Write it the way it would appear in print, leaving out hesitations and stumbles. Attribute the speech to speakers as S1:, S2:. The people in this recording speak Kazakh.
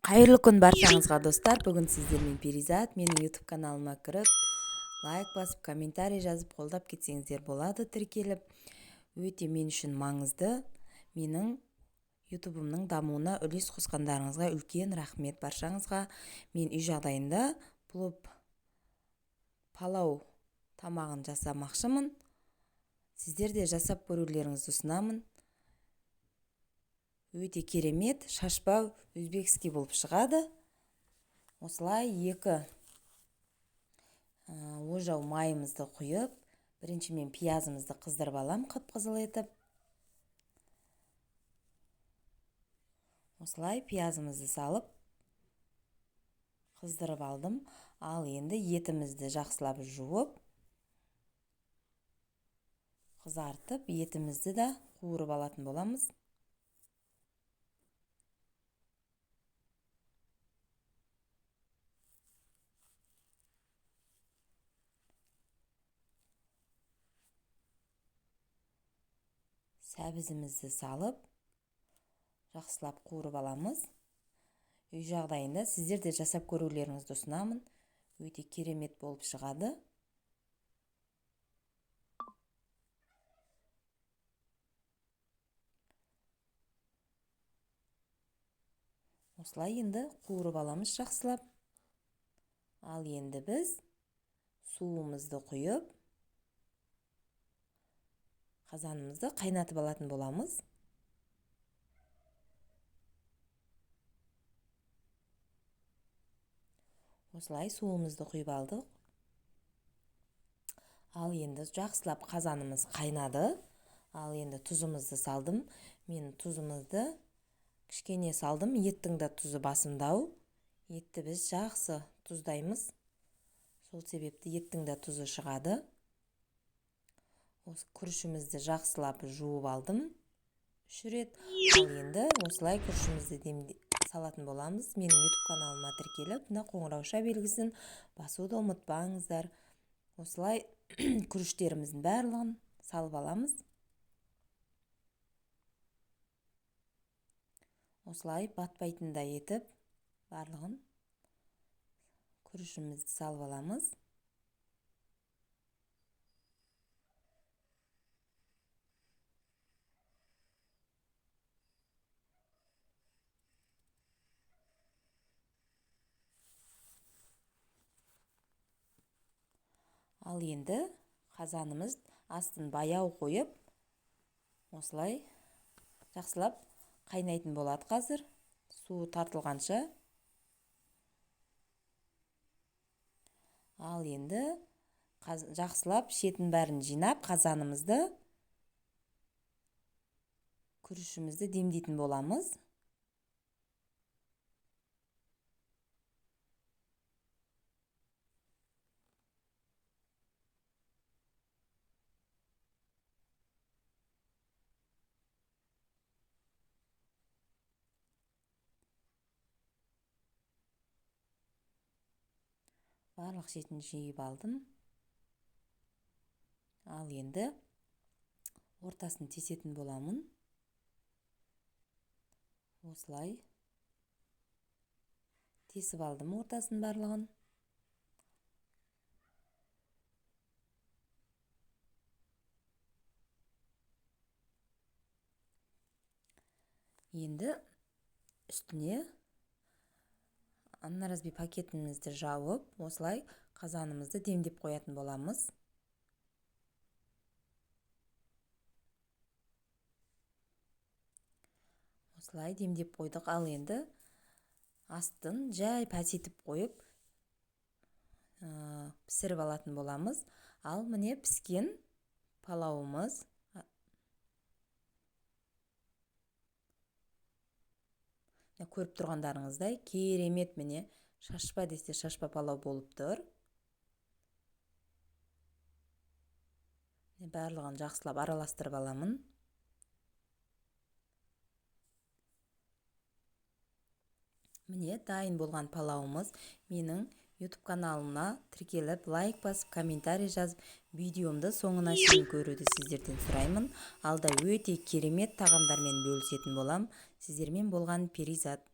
S1: Қайырлы күн баршаңызға, достар. Бүгін сіздермен Перизат. Менің YouTube каналыма кіріп, лайк басып, комментарий жазып, қолдап кетсеңіздер болады тіркеліп. Өте мен үшін маңызды. Менің YouTube'ымның дамуына үлес қосқандарыңызға үлкен рахмет баршаңызға. Мен үй жағдайында плов палау тамағын жасамақшымын. Сіздер де жасап көрулеріңізді ұсынамын. Өте керемет шашпа өзбекский болып шығады. Осылай екі ожау майымызды құйып, бірінші мен пиязымызды қыздырып алам қып-қызыл етіп. Осылай пиязымызды салып қыздырып алдым. Ал енді етімізді жақсылап жуып, қызартып, етімізді де қуырып алатын боламыз. Сәбізімізді салып, жақсылап қуырып аламыз. Үй жағдайында сіздер де жасап көрулеріңізді ұсынамын. Өте керемет болып шығады. Осылай енді қуырып аламыз жақсылап. Ал енді біз суымызды құйып, қазанымызды қайнатып алатын боламыз. Осылай суымызды құйып алдық. Ал енді жақсылап қазанымыз қайнады. Ал енді тұзымызды салдым. Мен тұзымызды кішкене салдым. Еттің де тұзы басымдау. Етті біз жақсы тұздаймыз. Сол себепті еттің де тұзы шығады. Осы күрішімізді жақсылап жуып алдым 3 рет. Ал енді осылай күрішімізді салатын боламыз. Менің YouTube каналыма тіркеліп, мына қоңырауша белгісін басуды ұмытпаңыздар. Осылай күріштеріміздің барлығын салып аламыз. Осылай батпайтындай етіп барлығын күрішімізді салып аламыз. Ал енді қазанымыз астын баяу қойып, осылай жақсылап қайнайтын болады қазір, суы тартылғанша. Ал енді жақсылап шетін бәрін жинап, қазанымызды, күрішімізді демдейтін боламыз. Барлық шетін жиып алдым. Ал енді ортасын тесетін боламын. Осылай тесіп алдым ортасын барлығын. Енді үстіне аннаразби пакетімізді жауып, осылай қазанымызды демдеп қоятын боламыз. Осылай демдеп қойдық. Ал енді астын жай пәсейтіп қойып, пісіріп алатын боламыз. Ал міне піскен палауымыз. Көріп тұрғандарыңыздай керемет, міне шашпа десе шашпа палау болып тұр. Барлығын жақсылап араластырып аламын. Міне дайын болған палауымыз. Менің YouTube каналыма тіркеліп, лайк басып, комментарий жазып, видеомды соңына шейін көруді сіздерден сұраймын. Алда өте керемет тағамдармен бөлісетін болам. Сіздермен болған Перизат.